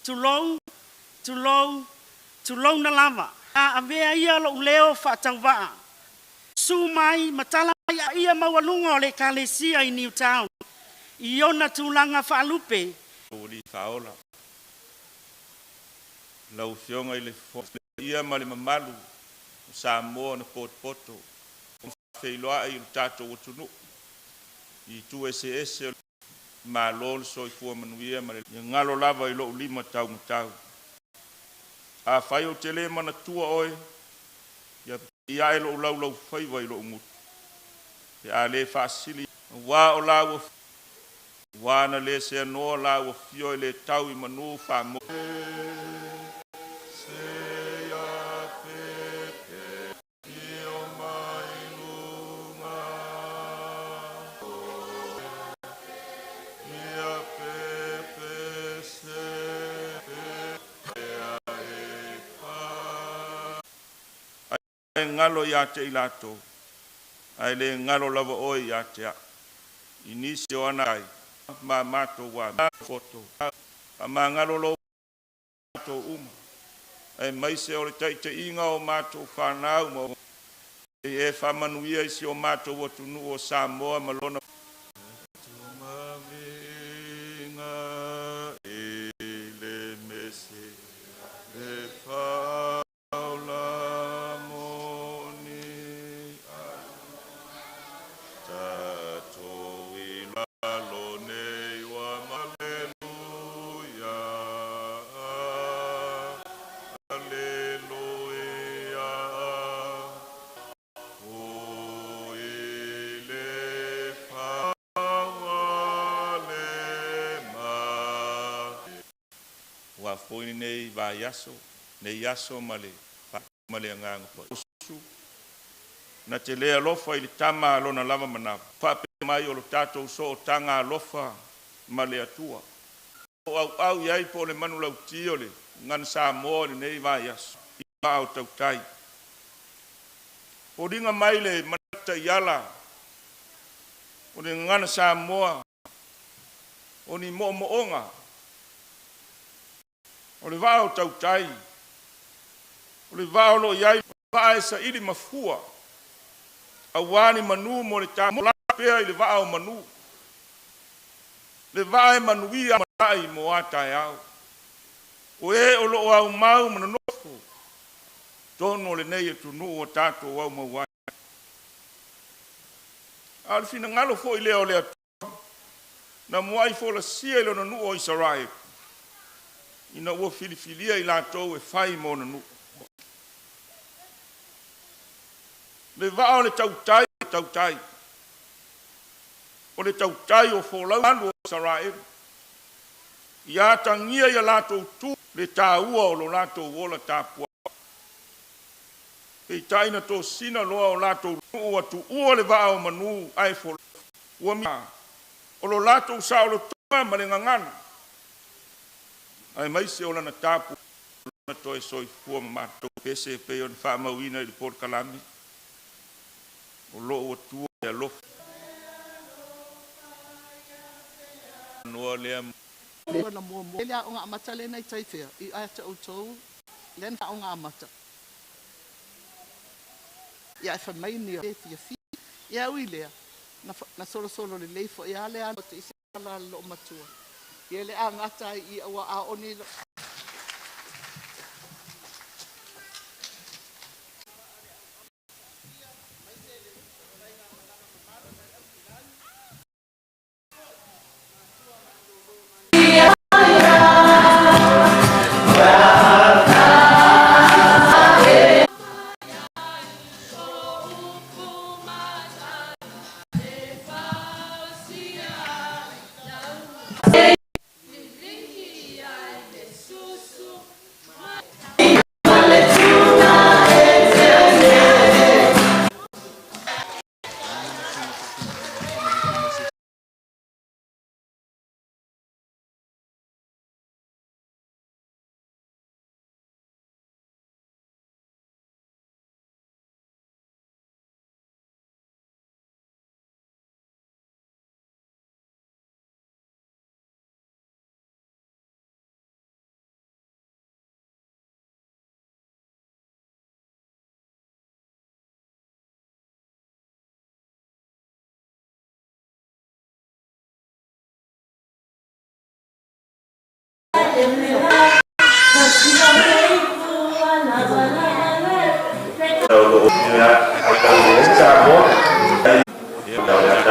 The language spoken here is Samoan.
Tulou, tulou, tulouna lava. A avea ia lou leo faatauvaa, susu mai ma tala mai a ia maualuga o le Ekalesia i Newtown i ona tulaga faalupe. Alii Faaola, lau Afioga i le Fofoga ia ma le mamalu o Samoa na potopoto faafeiloai i lo tatou atunuu i itu eseese o le malo, le soifua manuia ma le galo lava i lou lima taumatau. Afai ou te le manatua oe, ia pipii ae lou laulaufaiva i lou gutu pe a le faasili aua o la ua ua na le seanoa la ua fio e le tau i manu faa ae galo ia te i latou, ae le galo lava oe ia te au. I nisi o ana ai ma matou ua foto faamagalo lo matou uma, aemaise o le taitaiga o matou fanau ma e faamanuia i si o matou atunuu o Samoa ma lona Ua foi lenei vaiaso, nei aso ma le ma le agaga paia. Na te le alofa i le tama a lona lava manawa. Faapea mai o lo tatou sootaga alofa ma le Atua. O auau i ai po o le manulauti o le gagana Samoa o lenei vaiaso i vaa o tautai. Foliga mai le manatu taiala o le gagana Samoa o ni moomooga o le vaa o tautai, o le vaa o lo o i ai vaa e saili mafua, aua ni manu mo le tamola pea i le vaa o manu, le vaa e manuia malai mo a taeao. O e o loo aumau ma nonofo tonu o lenei atunuu o tatou aumau ai. A o le finagalo foi lea o le Atua na muai folasia i lona nuu o Isaraelu, ina ua filifilia i latou e fai mo ona nuu. Le vaa o le tautai, tautai, o le tautai o folau alu o Isaraelu, ia atagia ia latou tu le taua o lo latou ola tapuai. Peitai na tosina loa o latou nuu ua tuua le vaa o manu ae folau ua mia o lo latou saolotoga ma le gagana, aemaise o lana tapu na toe soifua ma matou pese e pei ona faamauina i le polokalame o loo Atua e alofa. Noa lea. Na muamua le aoga amata lena i Taifea i ae te outou lea na aoga amata. Ia ae fai mai ni e fiafia. Ia ui lea, na, na solosolo lelei foi lava le alu te isi la le loomatua. Ia le agata ai i ua a oni O loo